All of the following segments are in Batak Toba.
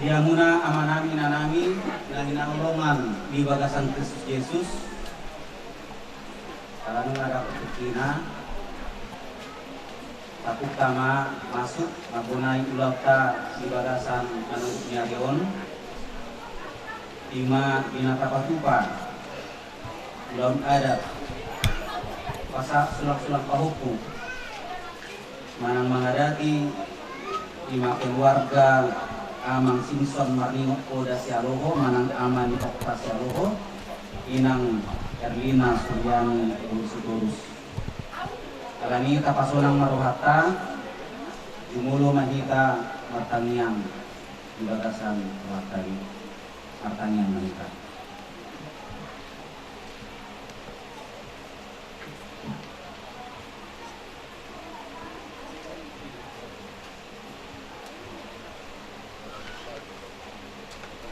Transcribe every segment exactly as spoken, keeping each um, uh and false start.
Di hamuna amanami, inanami na hinaholongan di bagasan Kristus Jesus, ala nunga dapot tingkina, tapungka ma masuk mambonai ulaonta di bagasan manungkun ni ari on, ima di na tapatupa ulaon adat, pasahat sulang-sulang pahompu, manang mangadati ima keluarga Amang Simson Marningot Poda Sialoho, manang Ama ni Okta Sialoho, Inang Erlina Suryani Sutudus. Alani i tapasonang ma rohanta, jumolo ma hita martangiang di bagasan rohanta i. Martangiang ma hita.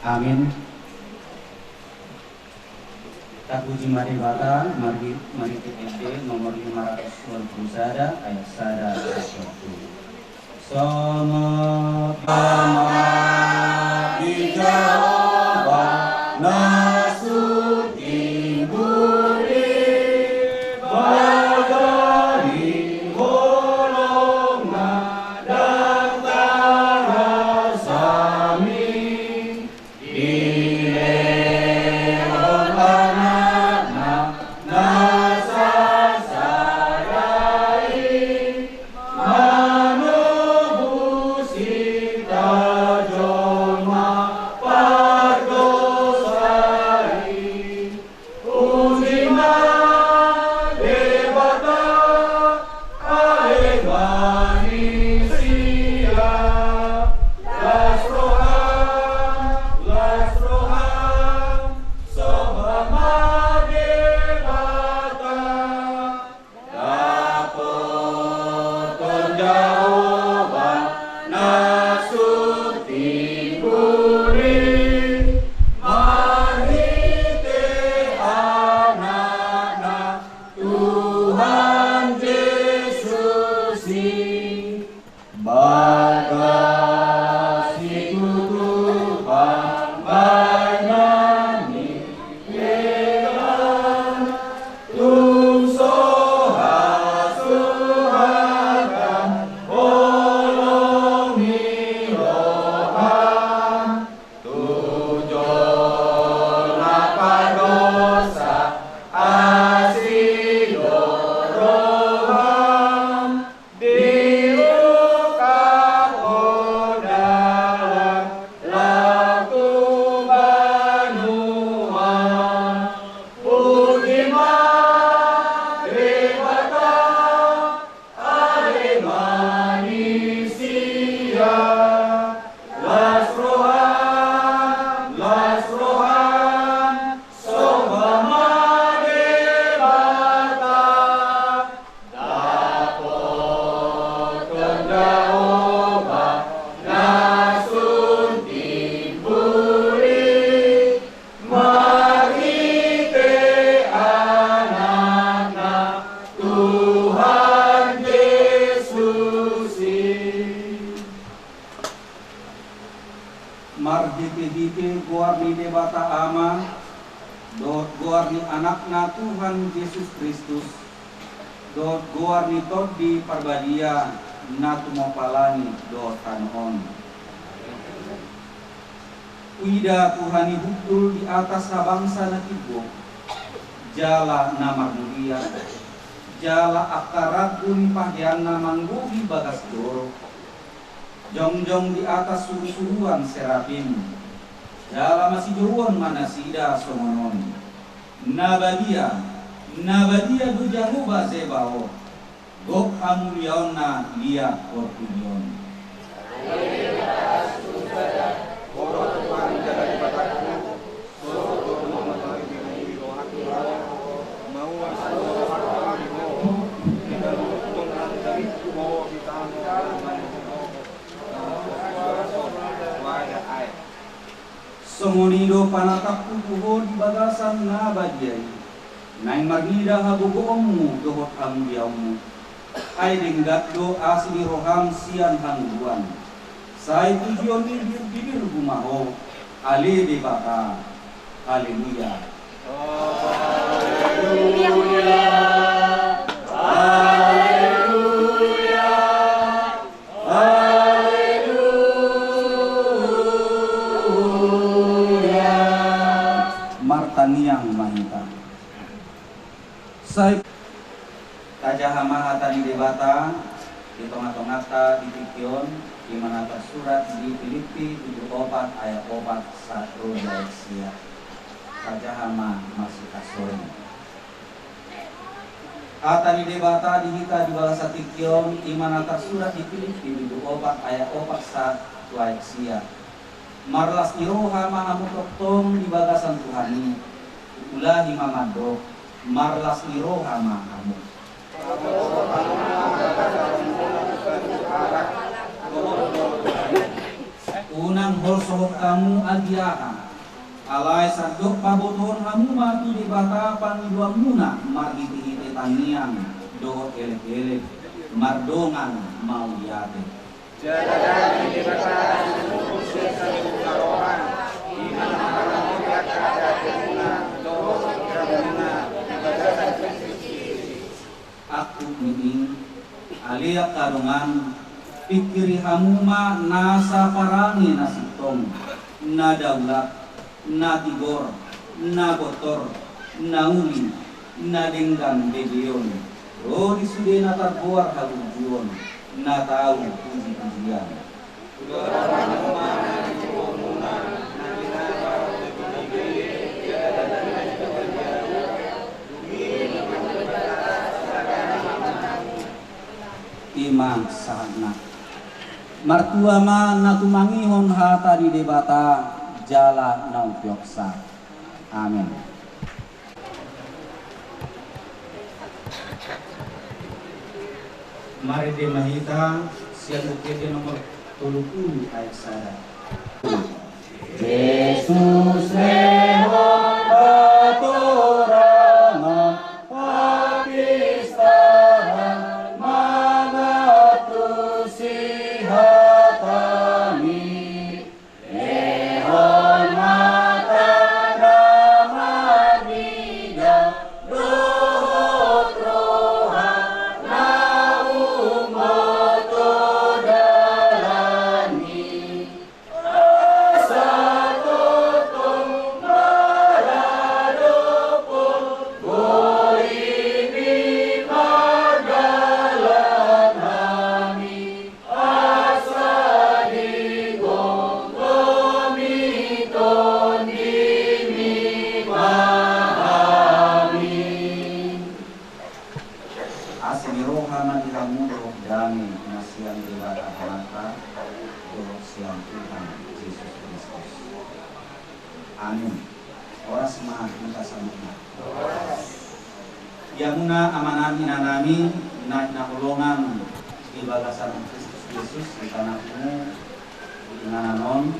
Amin. Tapuji ma Debata, mari, mari T P P nomor lima ratus dua puluh sada, ayat sada. Sama di Jahowa na sun timbul i, bagasan holongna ndang tarasami. Dilehon Anakna na sasada i, manobus hita jolma pardosa i. Puji ma Debata, ale manisia. Las roham, las roham, somba ma Debata. Dapothon Jahowa na sun timbul i, marhite Anakna Tuhan Jesus i. Bagas situtu pambahenan ni legan, tung so hasuhatan holong ni roham, tu jolma pardosa asi do roham. Diungkap ho dalan laho tu banua. Puji ma Debata, ale manisia. Las roham, las roham, somba ma Debata. Dapothon Jahowa na sun timbul i, marhite Anakna Tuhan Jesus i. Marhitehite goar ni Debata Ama, dohot goar ni Anakna Tuhan Jesus Kristus, dohot goar ni Tondi Parbadia na tumompa langit dohot tano on. Huida Tuhan i hundul di atas habangsa na timbo, jala na marmulia, jala angka rangku ni paheanna manggohi bagas joro. Jongjong di atas surusuruan serafim, jala masijouon ma nasida songon on: Na badia, na badia do Jahowa Zebaot, gok hamuliaonna liat portibi on. Songon i do panatapku tu ho di bagasan na badia i, naeng marnida hagogoonmu dohot hamuliaonmu. Ai denggan do asi ni roham sian hangoluan. Sai tujuon ni birbibirhu ma Ho, ale Debata. Haleluya. Martangiang ma hita. Sai tajaha ma hata ni Debata di tongatonganta di tingki on, i ma na tarsurat di Pilippi pitu opat ayat opat sahat ro di ayat sia. Tajaha ma marsipasoreng. Hata ni Debata di hita di bagasan tingki on, i ma na tarsurat di Pilippi pitu opat ayat opat sahat tu ayat sia. Marlas ni roha ma hamu tongtong di bagasan Tuhan i. Huulahi ma mandok, marlas ni roha ma hamu. Unang holsohon hamu agia aha. Alai sandok pabotohon hamu ma tu Debata pangidoanmuna marhitehite tangiang dohot elekelek mardongan mauliate. Jala dame ni Debata na sumurung sian saluhut na roha, i ma na mangaramoti angka ateatemuna dohot pikiranmuna di bagasan Kristus Jesus. Angkup ni i, ale angka dongan, pingkiri hamu ma nasa parange na sintong, na daulat, na tigor, na botor, na uli, na denggan bebeon, ro di sude na targoar haburjuon, na tau pujipujian. I ma sahatna. Martua ma na tumangihon hata ni Debata jala na umpeopsa. Amen. Marende ma hita sian Buku Ende nomor tolu pulu ayat sada. Jesus lehon hatorangan, hapistahan, mangantusi hatami. Lehon ma tanda marnida dohot roha na umboto dalan i. Asa tongtong maradophon, boi ni mardalan hami. Asa digomgomi tondimi ma hami. Asi ni roha ma di hamu dohot dame na sian Debata Amanta dohot sian Tuhan Jesus Kristus. Amin. Horas ma hita saluhutna. Di hamuna amanami inanami na hinaholongan di bagasan Kristus Jesus, di tanahmu, di inganan on,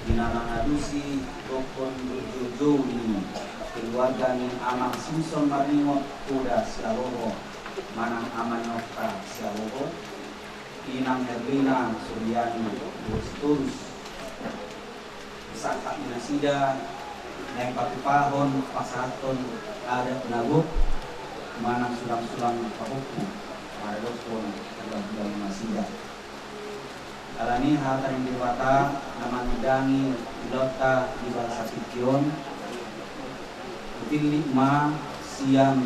di na mangalusi dokon burju ni keluarga ni Amang Simson Maringot, Poda Sialoho, manang Ama ni Okta Sialoho, Inang Herlina Suryani, Sitorus. Sangkap ni nasida naeng patupahon pasahathon adat na gok manang sulang-sulang pahompu maradophon hulahula ni nasida. Alani hata ni Debata na mangidangi ulaonta di bagasan tingki on, hutillit ma sian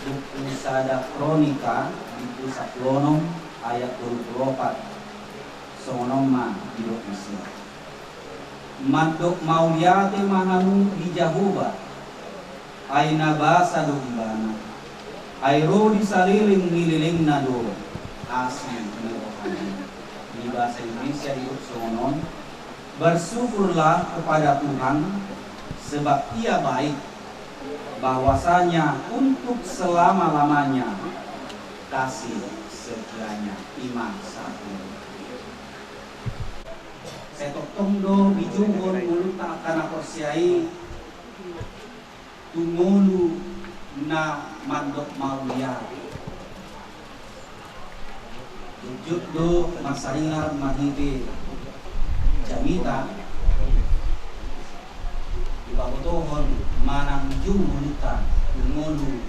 Buku Sada Kronika, bindu sampulu onom ayat tolu pulu opat. Songon on ma didok nasida. Mandok mauliate ma hamu di Jahowa, ai na basa do ibana, ai ro di saleleng ni lelengna do asi ni rohana. Di bahasa Indonesia didok songon on, bersyukurlah kepada Tuhan, sebab Ia baik, bahwasanya untuk selama-lamanya kasih setianya. I ma sahat. Sai tongtong do dijouhon ngolunta angka na porsea i tu ngolu na mandok mauliate. Jotjot do marsaringar marhite jamita, dipabotohon manang jou ngolunta tu ngolu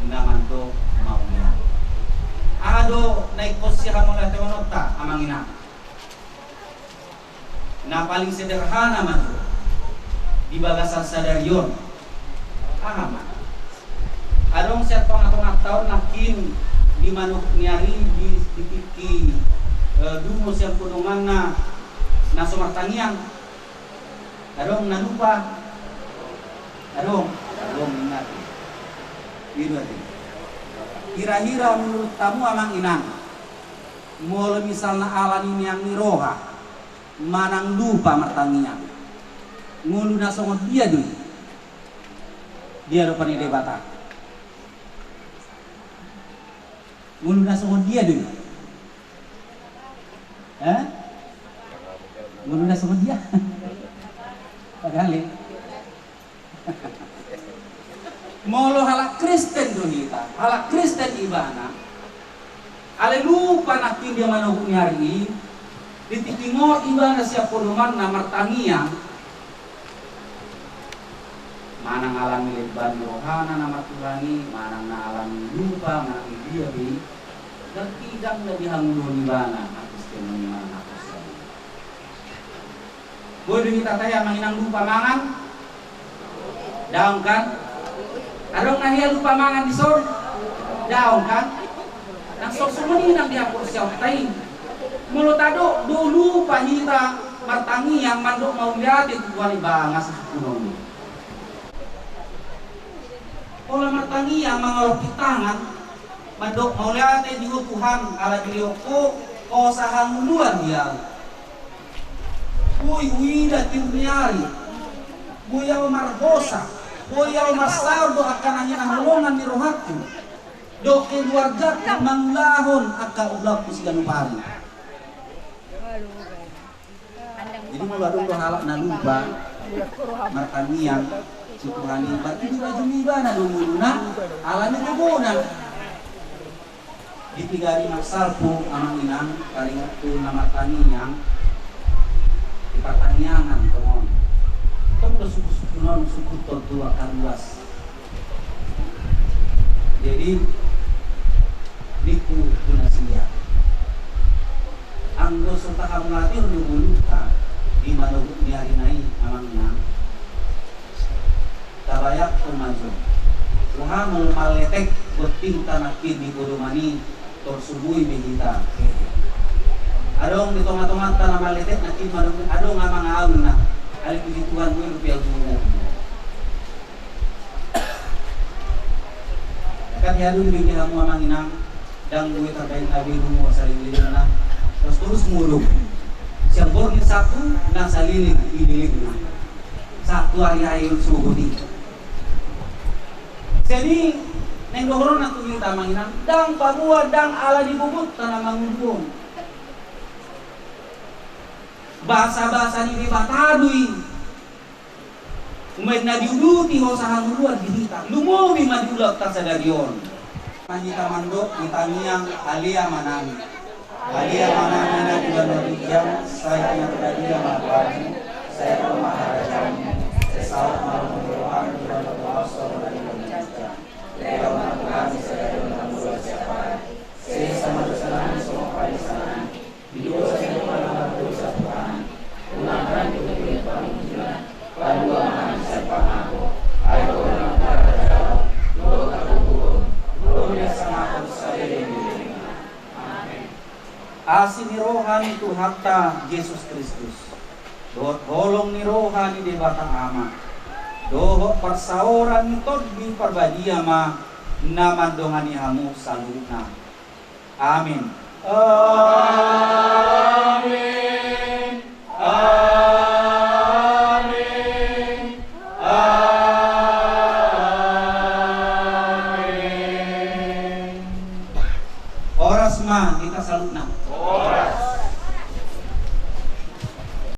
na mandok mauliate. Aha do na ingkon sihamauliatehononta, amang inang? Na paling sederhana ma jo di bagasan sadari on. Aha ma? Adong sian tongatonga taon nangkin di manogot ni ari, di, di tingki, eh, dungo sian donganna na so martangiang. Adong na lupa? Adong. Adong, ingat. Gitu aja. Hira-hira menurut kamu, amang inang, molo misalna alani nian ni roha manang lupa martangiang, ngolu na songon dia do i? Di adopan ni Debata, ngolu na songon dia do i? Eh? Ngolu na songon dia? Padahal i. Molo halak Kristen do hita, halak Kristen ibana, alai lupa nangkin di manogot ni ari i, di tingki ngot ibana sian donganna martangiang, manang alani lemban ni rohana nama Tuhan i, manang na alani lupa, manang dia be i, berarti ndang na dihangoluhon ibana haKristenon i, manang haporseaon i. Boi do hita tahe, amang inang, lupa mangan? Daong kan? Adong na hea lupa mangan dison? Daong kan? Nang songon i nang di haporseaonta i. Molo tadok do lupa hita martangiang mandok mauliate tu Tuhan i, ba nga sahangoluhon i. Pola martangiang mangalompit tangan, mandok mauliate di Ho Tuhan, ala dilehon Ho hosa hangoluan di ahu. Boi huida tiur ni ari, boi ahu marhosa, boi ahu marsaor dohot angka na hinaholongan ni rohangku dohot keluargangku mangulahon angka ulaonku siganup ari. Jadi molo adong do halak na lupa martangiang tu Tuhan i, berarti di bajum ibana do ngoluna, alani gogona. Di piga ari marsalpu, amang inang, taringot tu na martangiang, di partangiangan tongon, tong do sungkunsungkun on sungkunhon tu angka ruas. Jadi ningku tu nasida, anggo so tahamauliatehon do ngolunta di manogot ni arina i, amang inang, tabayangkon ma jo, boha molo malletek bontingta nangkin di podoman i, tor so boi be hita hehe. Adong di tongatonganta na malletek nangkin, adong, adong amang, ahu na, alai puji Tuhan, boi dope ahu tu rumah. Kan hea do dibege hamu, amang inang, ndang boi tarbaen na be dungo saleleng-lelengna. Torus-torus molo sian borngin saku na saleleng di lelengna, sahat tu ari akhir sogot i. Jadi naeng dohononna tu hita, amang inang, ndang paboa, ndang ala ni bobonta na mangolu on. Basabasa ni Debata do i. Umbaen na diuduti hosa hangoluan di hita, lumobi ma di ulaonta sadari on. Ma hita mandok di tangiang Ale Amanami. Ale Amanami na di banua ginjang, sai pinarbadia ma goarmu, sai ro ma harajaonmu, sai saut ma lomo ni roham di banua tonga on songon na di banua ginjang. Lehon ma tu hami sadari on hangoluan siapari. Sesa ma dosanami songon panesanami di dosa ni angka na mardosa tu hami. Unang hami togihon tu pangunjunan, palua ma hami sian pangago. Ai Ho do na harajaon dohot hagogoon dohot hasangapon saleleng ni lelengna. Amen. Asi ni roha ni Tuhanta Jesus Kristus, dohot holong ni roha ni Debata Ama, dohot parsaoran ni Tondi Parbadia ma na mandongani hamu saluhutna. Amin. Amin.